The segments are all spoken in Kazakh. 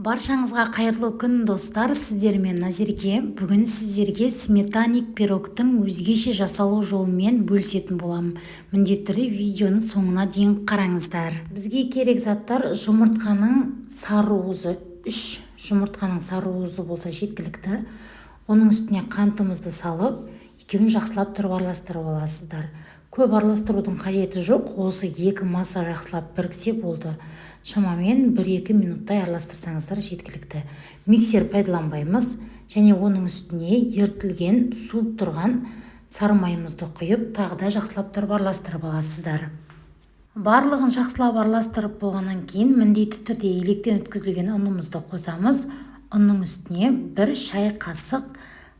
Баршаңызға қайырлы күн, достар! Сіздермен Назерке. Бүгін сіздерге сметанник пирогтың өзгеше жасалу жолымен бөлісетін боламын. Міндетті түрде видеоны соңына дейін қараңыздар. Бізге керек заттар: жұмыртқаның сары уызы, үш жұмыртқаның сары уызы болса, жеткілікті. Оның үстіне қантымызды салып, екеуін жақсылап тұрып араластырып аласыздар. Көп араластырудың қажеті жоқ, осы екі масса жақсылап біріксе болды. Шамамен 1-2 минуттай араластырсаңыздар, жеткілікті. Миксер пайдаланбаймыз. Және оның үстіне ерітілген, суып тұрған сары майымызды құйып, тағы да жақсылап тұрып араластырып аласыздар. Барлығын жақсылап араластырып болғаннан кейін, міндетті түрде електен өткізілген ұнымызды қосамыз. Ұнның үстіне 1 шай қасық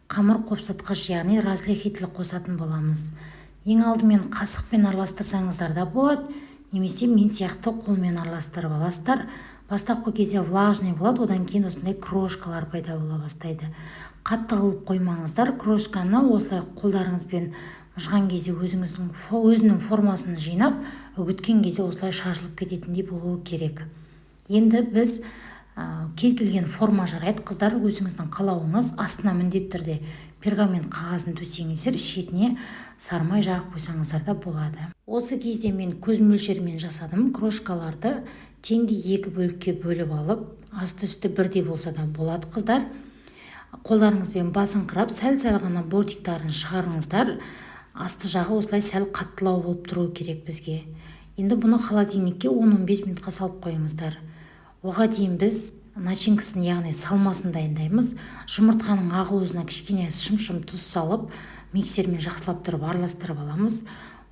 қамыр қопсытқыш, яғни разрыхлитель қосатын боламыз. Ең алдымен қасықпен араластырсаңыздар да болады немесе мен сияқты қолмен араластырып аласыздар. Бастапқы кезде влажный болады, одан кейін осындай крошкалар пайда бола бастайды. Қатты қылып қоймаңыздар крошканы. Осылай қолдарыңызбен мыжған кезде өзіңіздің өзінің формасын жинап, үгіткен кезде осылай шашылып кететіндей болуы керек. Енді біз кез келген форма жарайды, қыздар, өзіңіздің қалауыңыз. Астына міндетті түрде пергамент қағазын төсеңіздер, шетіне сары май жағып қойсаңыздар да болады. Осы кезде мен көз мөлшерімен жасадым. Крошкаларды теңдей екі бөлікке бөліп алып, асты үсті бірдей болса да болады, қыздар. Қолдарыңызбен басыңқырап, сәл сәл ғана бортиктарын шығарыңыздар. Асты жағы осылай сәл қаттылау болып тұруы керек бізге. Енді бұны холодильникке 10-15 минутқа салып қойыңыздар. Оған дейін біз начинкасын, яғни салмасын дайындаймыз. Жұмыртқаның ақ уызына кішкене шым-шым тұз салып, миксермен жақсылап тұрып араластырып аламыз.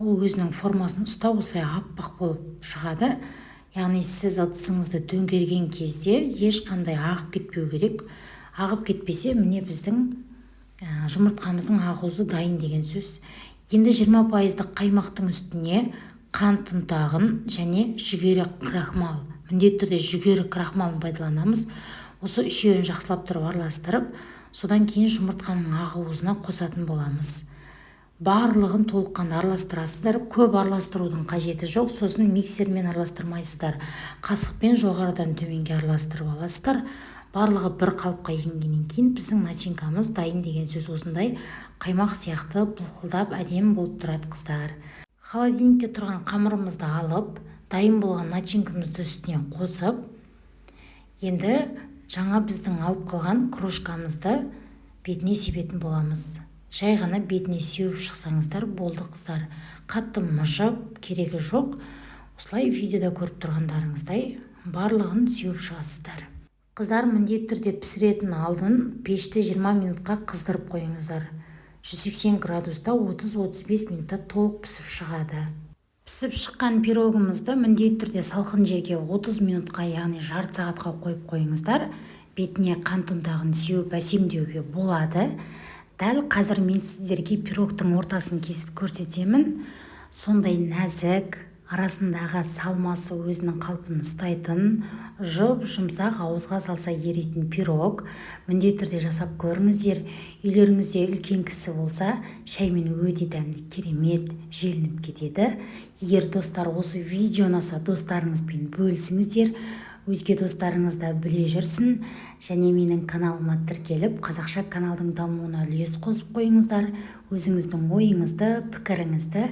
Ол өзінің формасын ұстап, осылай аппақ болып шығады. Яғни сіз ыдысыңызды төңкерген кезде ешқандай ағып кетпеу керек. Ағып кетпесе, міне, біздің жұмыртқамыздың ақуызы дайын деген сөз. Енді 20 пайыздық қаймақтың үстіне қант ұнтағын және жүгері крахмал, міндетті түрде жүгері крахмалын пайдаланамыз. Осы үшеуін жақсылап тұрып араластырып, содан кейін жұмыртқаның ақуызына қосатын боламыз. Барлығын толыққанды араластырасыздар. Көп араластырудың қажеті жоқ. Сосын миксермен араластырмайсыздар, қасықпен жоғарыдан төменге араластырып аласыздар. Барлығы бір қалыпқа енгеннен кейін, біздің начинкамыз дайын деген сөз. Осындай қаймақ сияқты былқылдап, әдемі болып тұрады, қыздар. Холодильникте тұрған қамырымызды алып, дайын болған начинкамызды үстіне қосып, енді жаңа біздің алып қалған крошкамызды бетіне себетін боламыз. Жай ғана бетіне сеуіп шықсаңыздар болды, қыздар. Қатты мыжып керегі жоқ. Осылай, видеода көріп тұрғандарыңыздай, барлығын сеуіп шығасыздар. Қыздар, міндетті түрде пісіретін алдын пешті 20 минутқа қыздырып қойыңыздар. 180 градуста 30-35 минутта толық пісіп шығады. Пісіп шыққан пирогымызды міндетті түрде салқын жерге 30 минутқа, яғни жарты сағатқа қойып қойыңыздар. Бетіне қант ұнтағын сеуіп, әсемдеуге болады. Дәл қазір мен сіздерге пирогтың ортасын кесіп көрсетемін. Сондай нәзік, арасындағы салмасы өзінің қалпын ұстайтын, жұп жұмсақ, ауызға салса еритін пирог. Міндетті түрде жасап көріңіздер. Үйлеріңізде үлкен кісі болса, шаймен өте дәмді, керемет желініп кетеді. Егер, достар, осы видео ұнаса, достарыңызбен бөлісіңіздер, өзге достарыңыз да біле жүрсін. Және менің каналыма тіркеліп, қазақша каналдың дамуына үлес қосып қойыңыздар. Өзіңіздің ойыңызды, пікіріңізді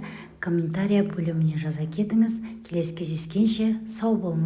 комментария бөліміне жаза кетіңіз. Келесі кездескенше сау болыңыз!